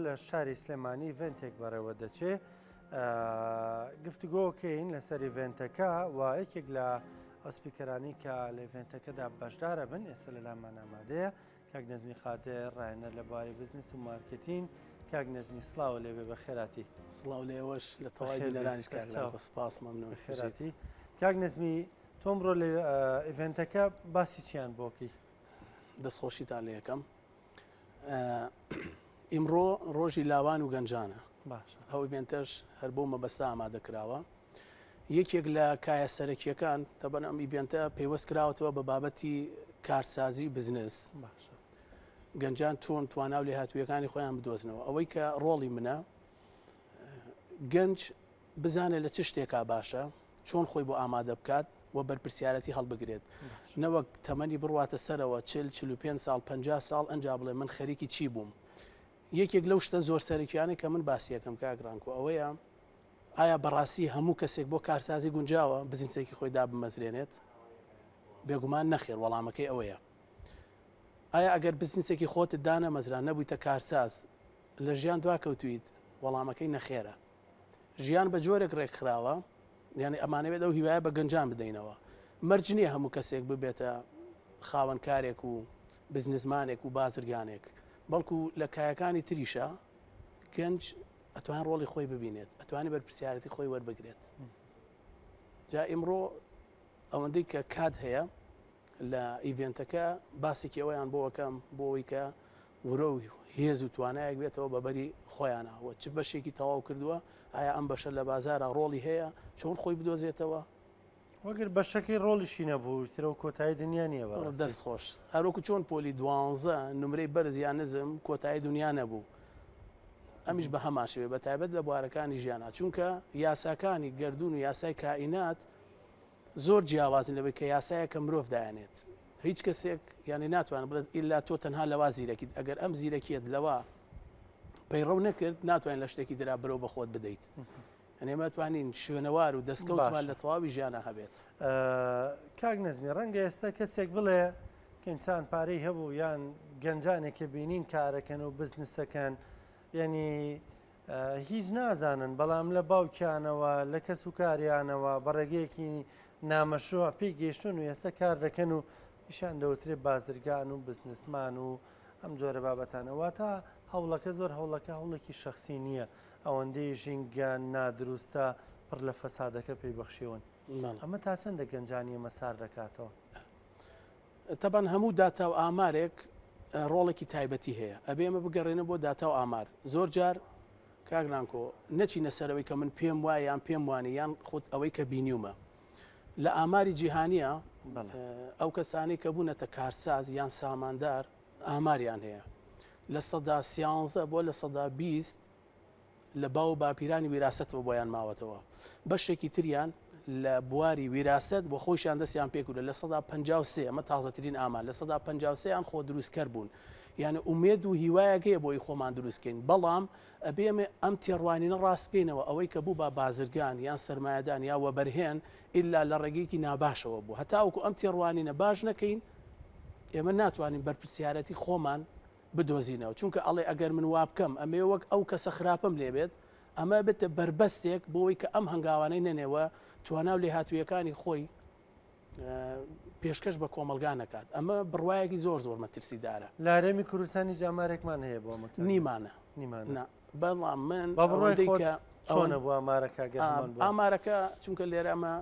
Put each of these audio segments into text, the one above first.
لە شاری سلێمانی event ێک بەڕێوە دەچێ گفتوگۆکەین لەسەر event ەکە و یەکێک لە speaker انی کە لە event ەکەدا بەشدارە بن ئێستا لە لامان ئامادەیە کاک نەزمی قادر ڕاهێنەر لە بواری بزنس و مارکتین کاک نەزمی سڵاو لێبێ بە خێراتی. سڵاو لێوەش لە تەواوی بینەرانیش کاک لاکۆ سپاس مەمنون خێراتی. کاک نەزمی تۆ ئەمڕۆ لە event ەکە باسی چیان بۆکی؟ دەستخۆشیتان لێ یەکەم ئیمڕۆ ڕۆژی لاوان و گەنجانە ئەو event ەش هەر بۆ مەبەستە ئامادە کراوە یەکێک لە کایە سەرەکیەکان تەبەن ئەم event ە پەیوەست کراوەتەوە بە بابەتی کارسازی و بزنس گەنجان چۆن توانا و لێهاتوویەکانی خۆیان بدۆزنەوە ئەوەی کە ڕۆڵی منە گەنج بزانێت لە چ شتێکا باشە چۆن خۆی بۆ ئامادە بکات و بەرپرسیارەتی هەڵبگرێت نەوەک تەمەنی بڕواتە سەرەوە 40 45 ساڵ 50 ساڵ ئەنجا بڵێ من خەریکی چی بووم یەکێک لەو شتە زۆر سەرەکیانەی کە من باسیەکەم کاک ڕانکۆ ئەوەیە ئایا بەڕاستی هەموو کەسێک بۆ کارسازی گونجاوە بزنسێکی خۆی دابمەزرێنێت؟ بێگومان نەخێر وەڵامەکەی ئەوەیە. ئایا ئەگەر بزنسێکی خۆتت دانەمەزرا نەبوویتە کارساز لە ژیان دواکەوتویت؟ وەڵامەکەی نەخێرە. ژیان بە جۆرێک ڕێکخراوە یعنی ئەمانەوێت ئەو هیوایە بە گەنجان بدەینەوە مەرج نییە هەموو کەسێک ببێتە خاوەن کارێک و بزنسمانێک و بازرگانێک بەڵکو لە کایەکانی تریشە گەنج ئەتوان ڕۆڵی خۆی ببینێت ئەتوانێت بەرپرسیارەتی خۆی وەربگرێت جا ئیمڕۆ ئەوەندەی کە کات هەیە لە event ەکە باسێکی ئەویان بۆ ئەەکەم بۆ ئەوی کە ورە و هێز و توانایەک بێتەوە بە بەری خۆیانە و چ بەشێکی تەواو کردووە ئایا ئەم بەشە لە بازارە ڕۆڵی هەیە چۆن خۆی بدۆزێتەوە وەگەر بەشەکەی ڕۆڵیشی نەبوو ترە و کۆتایی دنیا نییە بەڕاستی. دەست خۆش هەروەکو چۆن پۆلی دوانزە نمرەی بەرز یان نزم کۆتایی دنیا نەبوو ئەمیش بە هەمان شێوەیە بە تایبەت لە بوارەکانی ژیانا چونکە یاساکانی گەردوون و یاسای کائینات زۆر جیاوازن لەوەی کە یاسایە کە مرۆڤ دایانێت هیچ کەسێک یعنی ناتوانێت بڵێت ئیلا تۆ تەنها لەوا زیرەکیت ئەگەر ئەم زیرەکیت لەوە پەیڕەو نەکرد ناتوانین لە شتێکی درا برەو بە خۆت بدەیت ئێمە توانین شوێنەوار و دەستکەوتمان لە تەواوی ژیانە هەبێت. کاک نەزمی ڕەنگە ئێستا کەسێک بڵێ کە ئینسان پارەی هەبوو یان گەنجانێک کە بینین کارەکەن و بزنسەکەن یعنی هیچ نازانن بەڵام لە باوکیانەوە لە کەس و کاریانەوە بە ڕێگەیەکی نامەشروع پێی گەیشتون و ئێستا کار دەکەن و پیشان دەوترێ بازرگان و بزنسمان و ئەم جۆرە بابەتانە واتە هەوڵەکە زۆر هەوڵەکە هەوڵێکی شخصی نییە ئەوەندەی ژینگە نادروستە پڕ لە فەسادەکە پێی بەخشیون ئەمە تا چەندە گەنجانی ئێمە سار دەکاتەوە؟ تەبان هەموو داتا و ئامارێک ڕۆڵێکی تایبەتی هەیە ئەبێ ئێمە بگەڕێنە بۆ داتا و ئامار زۆر جار کاک رانکۆ نەچینە سەرەوەی کە من پێم وایە یان پێم وانە یان خود ئەوەی کە بینیومە لە ئاماری جیهانیە ئەو کەسانی کە بوونەتە کارساز یان ساماندار ئاماریان هەیە 13% بۆ 20% لە باو و باپیرانی ویراسەتەوە بۆیان ماوەتەوە، بەشێکی تریان لە بواری ویراسەت بۆ خۆیشیان دەستیان پێکردووە، 53% ئەمە تازەترین ئامار، 53% یان خۆ دروستکەر بوون، یعنی ئومێد و هیوایەک هەیە بۆی خۆمان دروستکەین، بەڵام ئەبێ ئێمە ئەم تێڕوانینە ڕاست بکەینەوە، ئەوەی کە بوو بە بازرگان یان سەرمایەدان یا وەبەرهێن ئیلا لە ڕێگەیەکی ناباشەوە بوو، هەتاوەکو ئەم تێڕوانینە باش نەکەین ئێمە ناتوانین بەرپرسیارەتی خۆمان بدۆزینەوە چونکە ئەڵێ ئەگەر من وابکەم ئەمەوێ وەک ئەو کەسە خراپەم لێبێت ئەمە بێتە بەربەستێک بۆ ئەوەی کە ئەم هەنگاوانەی نەنێوە توانا و لێهاتوویەکانی خۆی پێشکەش بە کۆمەلگا نەکات ئەمە بڕواایەکی زۆر زۆر مەترسیدارە لە هەرێمی کوردستانی ئامارێکمان هەیە بۆ ئەمە نیمانە نیمانە بەڵام من بە بڕوای خۆت چۆنە بۆ ئامارەکە ئامارەکە چونکە لێرە ئەمە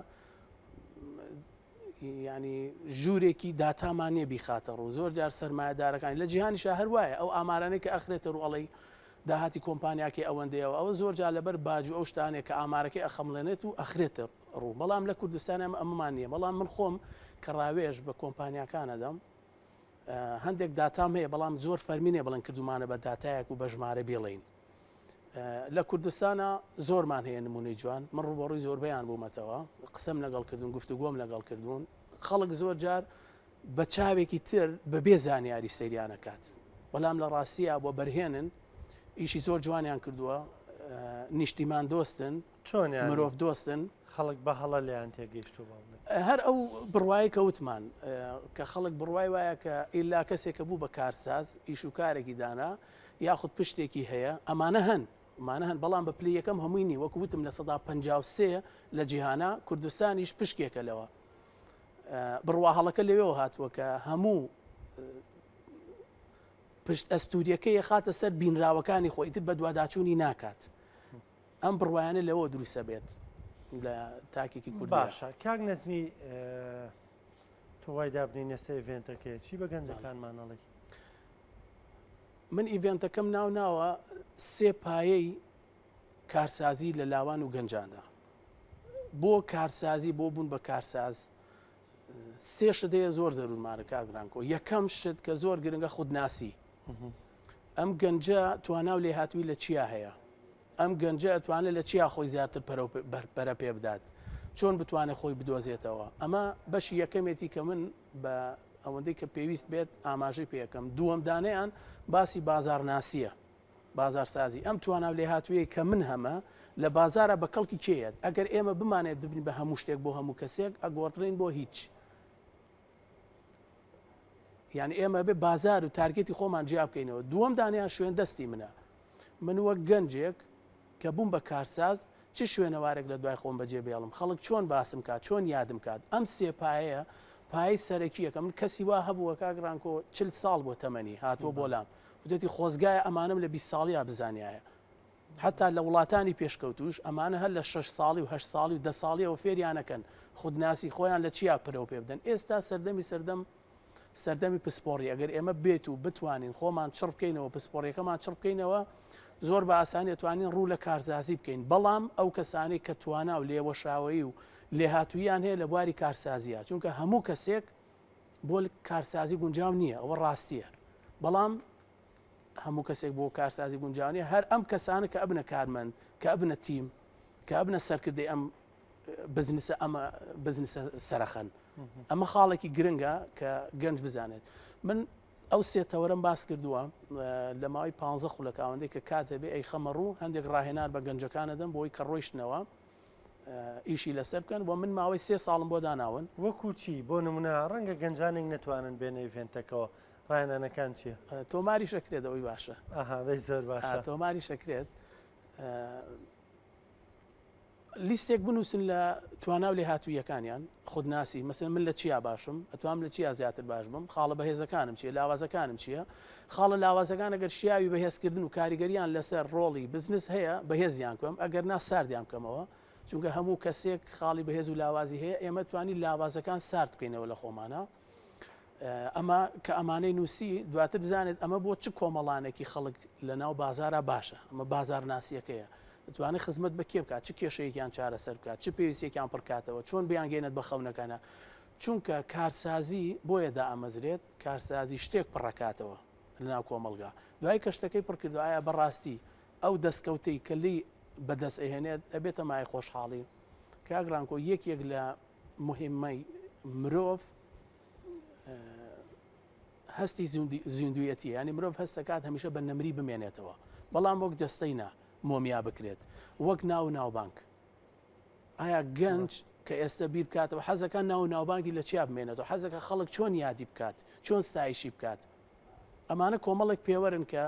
یانی ژوورێکی داتامان نییە بیخاتە ڕوو زۆر جار سەرمایەدارەکان لە جیهانیشا هەر وایە ئەو ئامارانەی کە ئەخرێتە ڕوو ئەڵێی داهاتی کۆمپانیاکەی ئەوەندەیەوە ئەوە زۆر جار لەبەر باج و ئەو شتانەیە کە ئامارەکەی ئەخەمڵێنێت و ئەخرێتە ڕوو بەڵام لە کوردستان ئەمە ئەمەمان نییە بەڵام من خۆم کە ڕاوێژ بە کۆمپانیاکان ئەدەم هەندێک داتام هەیە بەڵام زۆر فەرمی نییە بڵێن کردومانە بە داتایەک و بە ژمارە بیڵێین لە کوردستانا زۆرمان هەیە نمونەی جوان من ڕوبەڕووی زۆربەیان بوومەتەوە قسەم لەگەڵ کردوون گفتوگۆم لەگەڵ کردوون خەڵک زۆر جار بە چاوێکی تر بەبێ زانیاری سەیریانەکات بەڵام لە ڕاستیە بۆ بەرهێنن ئیشی زۆر جوانیان کردووە نیشتیمان دۆستن چۆن مرۆڤ دۆستن خەڵک بە هەڵە لێیان تێگەیشتوو بڵێ هەر ئەو بڕوای کەوتمان کە خەڵک بڕوای وایە کە ئیلا کەسێک کە بوو بە کارساز ئیش و کارێکی دانا. یاخود پشتێکی هەیە ئەمانە هەن ئەمانە هەن بەڵام بە پلەی یەکەم هەمووی نی وەکو وتم 53% لە جیهانە کوردستانیش پشکێکە لەوە بڕوا هەڵەکە لەوێەوە هاتووە کە هەموو پشت ئەستوریەکەی خاتە سەر بینراوەکانی خۆی تر بەدواداچوونی ناکات ئەم بڕوایانە لەوە دروستە بێت لە تاکێکی کورد باشە کاک نەزمی تۆ وای دابنی نەسە event ەکەی چی بە گەنجەکانمان ئەڵێی؟ من event ەکەم ناو ناوە سێ پایەی کارسازی لە لاوان و گەنجاندا بۆ کارسازی بۆ بوون بە کارساز سێ شت هەیە زۆر زەرورمانە کاک ڕانکۆ یەکەم شت کە زۆر گرنگە خودناسی ئەم گەنجە توانا و لێهاتووی لە چیا هەیە ئەم گەنجە ئەتوانێت لە چیا خۆی زیاتر پەرە پێ بدات چۆن بتوانێت خۆی بدۆزێتەوە ئەمە بەشی یەکەمێتی کە من بە ئەوەندەی کە پێویست بێت ئاماژەی پێەکەم دووەم دانیان باسی بازارناسیە بازارسازی ئەم توانا و لێهاتوویەی کە من هەمە لە بازارە بە کەڵکی کێیەت ئەگەر ئێمە بمانێت ببین بە هەموو شتێک بۆ هەموو کەسێک ئەگۆڕدرین بۆ هیچ یعنی ئێمە بێ بازار و target ی خۆمان جیا بکەینەوە دووەم دانیان شوێن دەستی منە من وەک گەنجێک کە بووم بە کارساز چ شوێنەوارێک لە دوای خۆم بەجێ بێڵم خەڵک چۆن باسم کات چۆن یادم کات ئەم سێ پایەیە پایەی سەرەکییە کە من کەسی وا هەبووە کاک ڕانکۆ چل ساڵ بۆ تەمەنی هاتووە بۆ لام وتێتی خۆزگایە ئەمانەم لە 20 ساڵیا بزانیایە حتا لە وڵاتانی پێشکەوتوش ئەمانە هەر لە شش ساڵی و هەشت ساڵی و دە ساڵیەوە فێریانەکەن خودناسی خۆیان لە چیا پرەو پێ بدەن ئێستا سەردەمی سەردەم سەردەمی پسپۆڕی ئەگەر ئێمە بێت و بتوانین خۆمان چڕ بکەینەوە پسپۆڕیەکەمان چڕ بکەینەوە زۆر بە ئاسانی ئەتوانین ڕوو لە کارسازی بکەین بەڵام ئەو کەسانەی کە توانا و لێوەشاوەیی و لێهاتوویان هەیە لە بواری کارسازیە چونکە هەموو کەسێک بۆ کارسازی گونجاو نییە ئەوە ڕاستیە بەڵام هەموو کەسێک بۆ کارسازی گونجاو نیە هەر ئەم کەسانە کە ئەبنە کارمەند کە ئەبنە تیم کە ئەبنە سەرکردەی ئەم بزنسە ئەمە بزنسە سەرەخەن ئەمە خاڵێکی گرنگە کە گەنج بزانێت من ئەو سێ تەوەرەم باس کردووە لە ماوەی پ خولەک ئەوەندەی کە کات هەبێ ئەی خەمە ڕوو هەندێک ڕاهێنان بە گەنجەکانە دەم بۆی کە ڕۆیشتنەوە ئیشی لەسەر بکەن بۆ من ماوەی سێ ساڵم بۆ داناون. وەکو چی؟ بۆ نمونە ڕەنگە گەنجانێک نەتوانن بێنە event ەکەوە ڕاهێنانەکان چییە؟ تۆماریش ئەکرێت ئەوەی باشە. ئەها دەی زۆر باشە. تۆماریش ئەکرێت. لیستێک بنووسن لە توانا و لێهاتووییەکانیان، خودناسی، مەسەلەن من لە چیا باشم، ئەتوانم لە چیا زیاتر باش بم، خاڵە بەهێزەکانم چییە، لاوازەکانم چییە، خاڵە لاوازەکان ئەگەر شیاوی بەهێزکردن و کاریگەریان لەسەر ڕۆڵی بزنس هەیە بەهێزیان بکەم، ئەگەر نا ساردیان بکەمەوە، چونکە هەموو کەسێک خاڵی بەهێز و لاوازی هەیە، ئێمە توانی لاوازەکان سارد بکەینەوە لە خۆمانە. ئەمە کە ئەمانەی نووسی دواتر بزانێت ئەمە بۆ چ کۆمەڵانێکی خەڵک لە ناو بازارا باشە ئەمە بازارناسیەکەیە دەتوانێت خزمەت بە کێ بکات چ کێشەیەکیان چارەسەر بکات چ پێویستێکیان پڕکاتەوە چۆن بیانگەێنێت بە خەونەکانە چونکە کارسازی بۆیە دائەمەزرێت کارسازی شتێک پڕەکاتەوە لەناو کۆمەڵگا دوای کە شتەکەی پڕکردو ئایا بەڕاستی ئەو دەستکەوتەی کە لی بەدەست ئەهێنێت ئەبێتە مای خۆشحاڵی کاک ڕانکۆ یەکێک لە مهمەی مرۆڤ هەستی زیندویەتی ینی مرۆڤ هەستەکات هەمیشە بە نەمری بمێنێتەوە بەڵام وەک جەستەی نا مۆمیا بکرێت وەک ناو ناوبانک ئایا گەنج کە ئێستا بیر بکاتەوە حەزەکە ناو ناوبانگی لە چیا بمێنێتەوە حەزەکە خەڵک چۆن یادی بکات چۆن ستایشی بکات ئەمانە کۆمەڵێک پێوەرن کە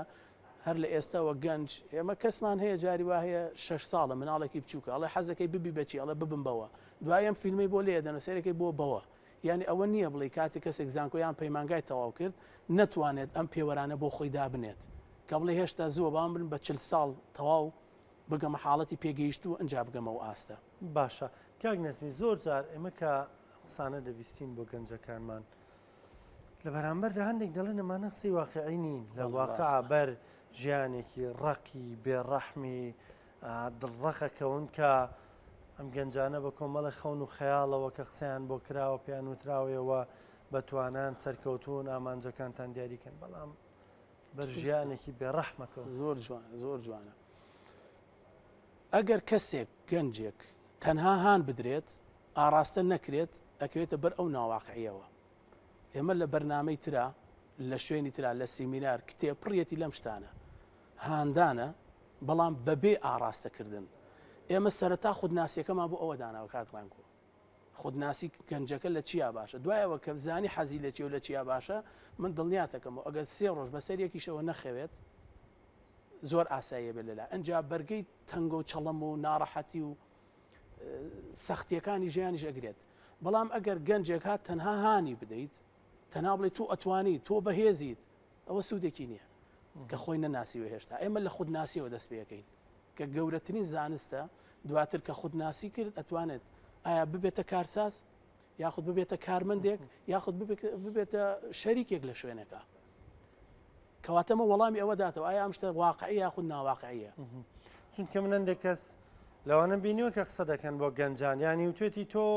هەر لە ئێستاوە گەنج، ئێمە کەسمان هەیە جاری وا هەیە شەش ساڵە مناڵێکی بچووکە ئەڵێ حەزەکەی ببی بەچی ئەڵێ ببم بەوە دوای ئەم فیلمەی بۆ لێ دەن و سەیرەکەی بۆ بەوە یانی ئەوە نییە بڵێ کاتێک کەسێک زانکۆ یان پەیمانگای تەواو کرد نەتوانێت ئەم پێوەرانە بۆ خۆی دابنێت کە بڵێ هێشتا زووە با من بە چل ساڵ تەواو بگەمە حاڵەتی پێگەیشتوو ئەنجا بگەمە ئەو ئاستە. باشە کاک نەزمی زۆر جار ئێمە کە قسانە دەبیستین بۆ گەنجەکانمان لە بەرامبەردا هەندێک دەڵێن ئەمانە قسەی واقعی نین لە واقع بەر ژیانێکی ڕەقی بێڕەحمی دڵڕەقەکەون کە ئەم گەنجانە بە کۆمەڵە خەون و خەیاڵەوە کە قسەیان بۆ کراوە پێیان وتراوەیەوە بە توانان سەرکەوتون ئامانجەکانتان دیاریکەن بەڵام بەر ژیانێکی بێڕەحمەکەون زۆر جوان زۆر جوانە ئەگەر کەسێک گەنجێک تەنها هان بدرێت ئاڕاستە نەکرێت ئەکەوێتە بەر ئەو ناواقعیەوە ئێمە لە بەرنامەی ترا لە شوێنی ترا لە سیمینار کتێب پڕیەتی لەم شتانە هاندانە بەڵام بەبێ ئاڕاستەکردن ئێمە سەرەتا خودناسیەکەمان بۆ ئەوە داناوە کاک ڕەنگۆ خودناسی گەنجەکە لە چیا باشە دوایەوە کە زانی حەزی لە چی و لە چیا باشە من دڵنیاتەکەم و ئەگەر سێ ڕۆژ بەسەر یەکیشەوە نەخەوێت. زۆر ئاساییە بێت لەلا ئەجا بەرگەی تەنگە و چەڵەم و ناڕەحەتی و سەختیەکانی ژیانیش ئەگرێت بەڵام ئەگەر گەنجێک هات تەنها هانی بدەیت تەنها بڵێ تۆ ئەتوانی تۆ بەهێزیت ئەوە سوودێکی نییە کە خۆی نەناسیوە هێشتا ئێمە لە خودناسیەوە دەست پێەکەین کە گەورەترین زانستە دواتر کە خودناسی کرد ئەتوانێت ئایا ببێتە کارساز یاخود ببێتە کارمەندێک یاخود ببێتە شەریکێک لە شوێنەکە کەواتەمە وەڵامی ئەوە داتەوە ئایا ئەم شتە واقعی یاخود ناواقعیە چونکە من هەندێک کەس لەوانە بینیوە کە قسە دەکەن بۆ گەنجان یانی وتێتی تۆ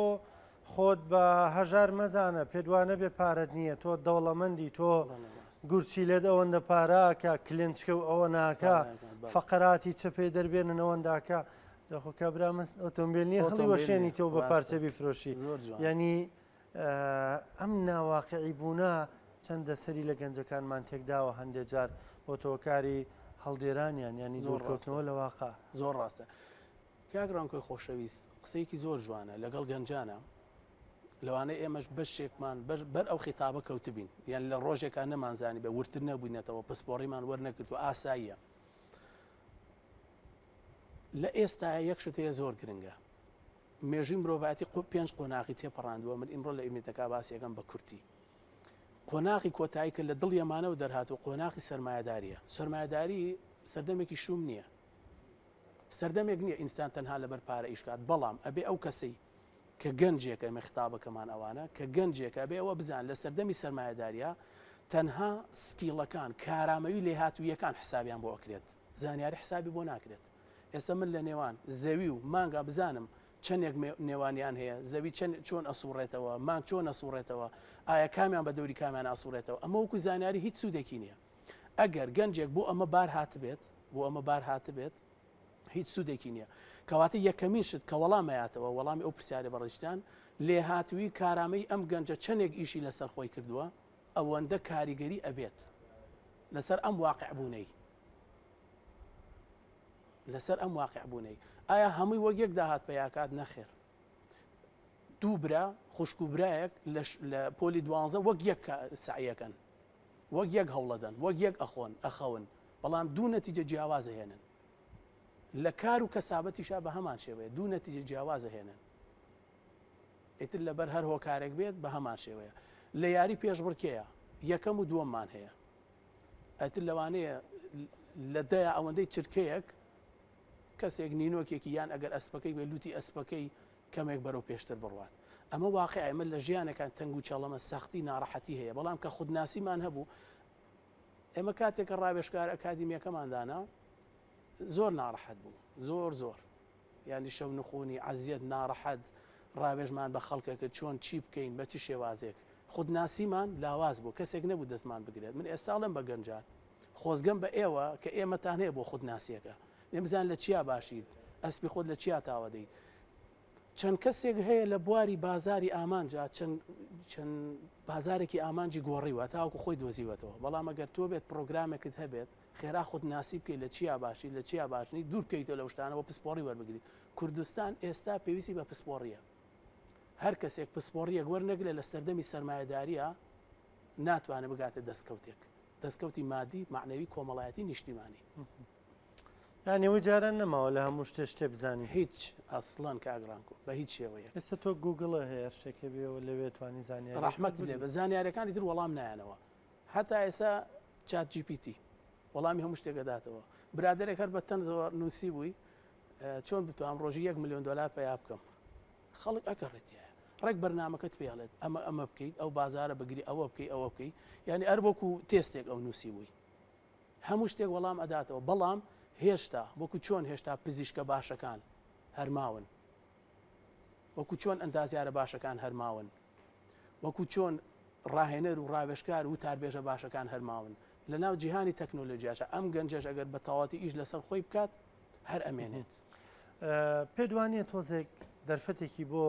خۆت بە هەژار مەزانە پێت وانە بێ پارەت نییە تۆ دەوڵەمەندی تۆ گورچی لێت ئەوەندە پاراکە کلنچکە و ئەوە ناکە فقراتی چەپێ دەربێنن ئەوەنداکە جاخۆ کابرا من ئۆتۆمبیل نییە هەڵی وەشێنی تۆ بە پارچە بیفرۆشی ینی ئەم ناواقعی بوونە چەندە سەری لە گەنجەکانمان تێکداوە هەندێک جار بۆ تۆکاری هەڵدێرانیان ینی زۆر کەوتنەوە لە واقع. زۆر ڕاستە کاک ڕانکۆی خۆشەویست قسەیەکی زۆر جوانە لەگەڵ گەنجانە لەوانەیە ئێمەش بەشێکمان بەر ئەو خیتابە کەوتبین یان لە ڕۆژێکا نەمانزانی بە ورتر نەبووینەتەوە پسپۆڕیمان وەرنەگرتووە ئاساییە لە ئێستا یەک شت هەیە زۆر گرنگە مێژووی مرۆڤایەتی پێنج قۆناغی تێپەڕاندووە من ئیمڕۆ لە ئیمێتەکە باسیەکەم بە کورتی قۆناغی کۆتایی کە لە دڵ یەمانەوە دەرهات و قۆناغی سەرمایەداریە سەرمایەداری سەردەمێکی شوم نییە سەردەمێک نییە ئینسان تەنها لەبەر پارە ئیش کات بەڵام ئەبێ ئەو کەسەی کە گەنجێکە ئێمە خیتابەکەمان ئەوانە کە گەنجێکە ئەبێ ئەوە بزان لە سەردەمی سەرمایەداریە تەنها skill ەکان کارامەوی لێهاتوویەکان حسابیان بۆ ئەکرێت زانیاری حسابی بۆ ناکرێت ئێستا من لە نێوان زەوی و مانگا بزانم چەندێک نێوانیان هەیە زەوی چەند چۆن ئەسوڕێتەوە مانگ چۆن ئەسوڕێتەوە ئایا کامیان بە دەوری کامیان ئاسوڕێتەوە ئەمە وەکو زانیاری هیچ سوودێکی نییە ئەگەر گەنجێک بۆ ئەمە بار هاتبێت بۆ ئەمە بار هاتبێت هیچ سوودێکی نییە کەواتە یەکەمین شت کە وەڵام ئەیاتەوە وەڵامی ئەو پرسیارە بەڕێزتان لێهاتووی کارامەی ئەم گەنجە چەندێک ئیشی لەسەر خۆی کردووە ئەوەندە کاریگەری ئەبێت لەسەر ئەم واقع بوونەی لەسەر ئەم واقع بوونەی ئایا هەمووی وەک یەک داهات پیاکات نەخێر دوو برا خوشک و برایەک لە پۆلی دوانزە وەک یەک سعیەکەن وەک یەک هەوڵەدەن، وەک یەک ئەخۆن، ئەخەون، بەڵام دوو نەتیجە جیاواز ئەهێنن. لە کار و کەسابەتیشا بە هەمان شێوەیە، دوو نەتیجە جیاواز ئەهێنن. ئیتر لەبەر هەر هۆکارێک بێت بە هەمان شێوەیە. لە یاری پێشبڕکێیە یەکەم و دووەممان هەیە. ئەتر لەوانەیە لە دەیا ئەوەندەی چرکەیەک کەسێک نینۆکێکی یان ئەگەر ئەسپەکەی بێ لوتی ئەسپەکەی کەمێک بەرەو پێشتر بڕوات. ئەمە واقیعە، ئێمە لە ژیانێکان تەنگ و چەڵەمە، سەختی، ناڕەحەتی هەیە، بەڵام کە خودناسیمان هەبوو، ئێمە کاتێک کە ڕاوێژکار ئەکادیمییەکەمان دانا، زۆر ناڕەحەت بوو، زۆر زۆر. یانی شەونخونی، عەزیەت، ناڕەحەت، ڕاوێژمان بە خەڵکە کرد چۆن چی بکەین، بە چ شێوازێک. خودناسیمان لاواز بوو، کەسێک نەبوو دەستمان بگرێت. من ئێستا ئەڵێم بە گەنجان، خۆزگەم بە ئێوە کە ئێمەتان هەیە بۆ خودناسییەکە. لێم بزان لە چیا باشیت، ئەسپی خۆت لە چیا تاوە دەیت. چەند کەسێک هەیە لە بواری بازاری ئامانجا چەند چەند بازارێکی ئامانجی گۆڕیوە تاوەکو خۆی دۆزیوەتەوە بەڵام ئەگەر تۆ بێت پرۆگرامێکت هەبێت خێرا خۆت ناسی بکەیت لە چیا باشی لە چیا باشنی دوور بکەیتەوە لەو شتانەوە پسپۆڕی وەربگریت کوردستان ئێستا پێویستی بە پسپۆڕیە هەر کەسێک پسپۆڕیەک وەرنەگرێت لە سەردەمی سەرمایەداریە ناتوانێت بگاتە دەستکەوتێک دەستکەوتی مادی معنەوی کۆمەڵایەتی نیشتیمانی یانی ئەوەی جاران نەماوە لە هەموو شتێ شتێ بزانی. هیچ ئەسڵەن کاک ڕانکۆ بە هیچ شێوەیەک. ئێستا تۆ گووگڵە هەیە هەر شتێک هەبێ و لەوێ توانی زانیاری ڕەحمەتت لێ بێ زانیاریەکانی تر وەڵام نایەنەوە هەتا ئێستا چات جی پی تی وەڵامی هەموو شتێک ئەداتەوە برادەرێک هەر بە تەنزەوە نووسی بووی چۆن بتوانم ڕۆژی یەک ملیۆن دۆلار پەیا بکەم خەڵک ئەگەڕێتیایە ڕێک بەرنامەکەت پێ ئەڵێت ئەمە ئەمە بکەیت ئەو بازارە بگری ئەوە بکەی ئەوە بکەی یعنی ئەر وەکو تێستێک ئەو نووسی بووی هەموو شتێک وەڵام ئەداتەوە بەڵام هێشتا وەکو چۆن هێشتا پزیشکە باشەکان هەر ماون وەکو چۆن ئەندازیارە باشەکان هەر ماون وەکو چۆن ڕاهێنەر و ڕاوێژکار و تاربێژە باشەکان هەر ماون لە ناو جیهانی تەکنۆلۆژیاشە ئەم گەنجەش ئەگەر بە تەواتی ئیش لەسەر خۆی بکات هەر ئەمێنێت. پێت وانییە تۆزێک دەرفەتێکی بۆ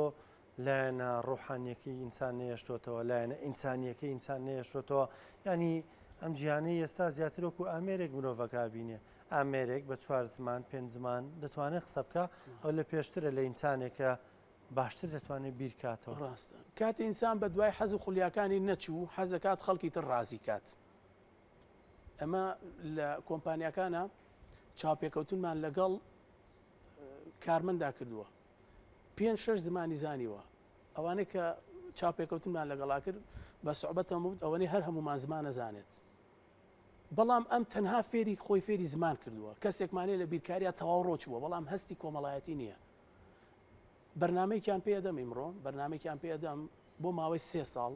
لایەنە ڕۆحانیەکەی ئینسان نەیەشتۆتەوە لایەنە ئینسانیەکەی ئینسان نەیەشتۆتەوە ینی ئەم جیهانەی ئێستا زیاتر وەکو ئامێرێک مرۆڤەکە بینێ ئامێرێک بە چوار زمان پێنج زمان دەتوانێت قسە بکە ئەو لە پێشترە لە ئینسانێکە باشتر دەتوانێت بیرکاتەوە ڕاستە کاتی ئینسان بە دوای حەز و خولیاکانی نەچوو حەزەکات خەڵکی تر ڕازی کات ئەمە لە کۆمپانیاکانە. چاوپێکەوتنمان لەگەڵ کارمەندا کردووە پێنج شەش زمانی زانیوە ئەوانەی کە چاوپێکەوتنمان لەگەڵا کرد بە سوعبەتەم وت ئەوەنەی هەر هەمومان زمان ئەزانێت بەڵام ئەم تەنها فێری خۆی فێری زمان کردووە کەسێکمانەیە لە بیرکاریا تەواو ڕۆچووە بەڵام هەستی کۆمەڵایەتی نییە بەرنمەیەکیان پێدەم ئیمڕۆ بەرنمێکیان پێدەم بۆ ماوەی سێ ساڵ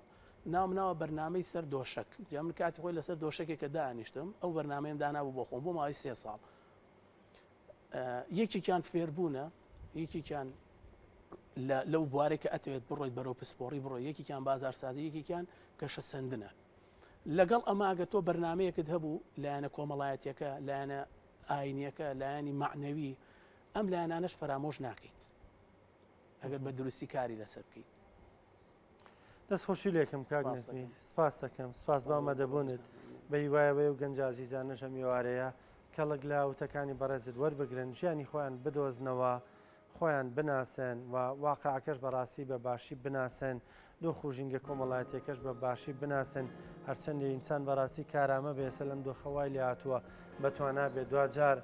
ناوم ناوە بەرنمەی سەر دۆشەک جا من کاتی خۆی لەسەر دۆشەکێکە دانیشتم ئەو بەرنمەیەم دانابوو بۆ خۆم بۆ ماوەی سێ ساڵ یەکێکیان فێربوونە یەکێکیان لەو بوارێک کە ئەتەوێت بڕۆیت بەرەو پسپۆڕی بڕۆی یەکێکیان بازارسازی یەکێکیان گەشە سندنە لەگەڵ ئەماگە تۆ بەرنمەیەکت هەبوو لایەنە کۆمەڵایەتەکە لایەنە ئاینیەکە لایەنی معنەوی ئەم لایەنانەش فەرامۆش ناکەیت ئەگەر بە دروستی کاری لەسەر بکەیت. دەست خۆشی لێکم کاک نەزمی سپاس دەکەم سپاس بۆ ئامادەبوونت بە هیوایەوەی و گەنجە ئازیزانەش ئەم ئێوارەیە کەڵک لە وتەکانی بەڕێزت وەربگرن ژیانی خۆیان بدۆزنەوە خۆیان بناسن و واقعەکەش بەڕاستی بە باشی بناسن دۆخ و ژینگە کۆمەڵایەتیەکەش بە باشی بناسن هەرچەندی ئینسان بەڕاستی کارامە بێسە لەم دۆخە وای لێ هاتووە بەتوانا بێ دواجار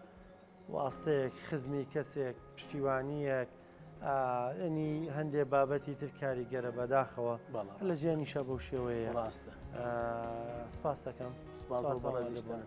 واستەیەک، خزمی کەسێک، پشتیوانییەک، ینی هەندێ بابەتی تر کاریگەرە بەداخەوە لە ژیانیشا بەو شێوەیە ڕاستە سپاس دەکەم سپاس بۆ بەڕێزیشتان.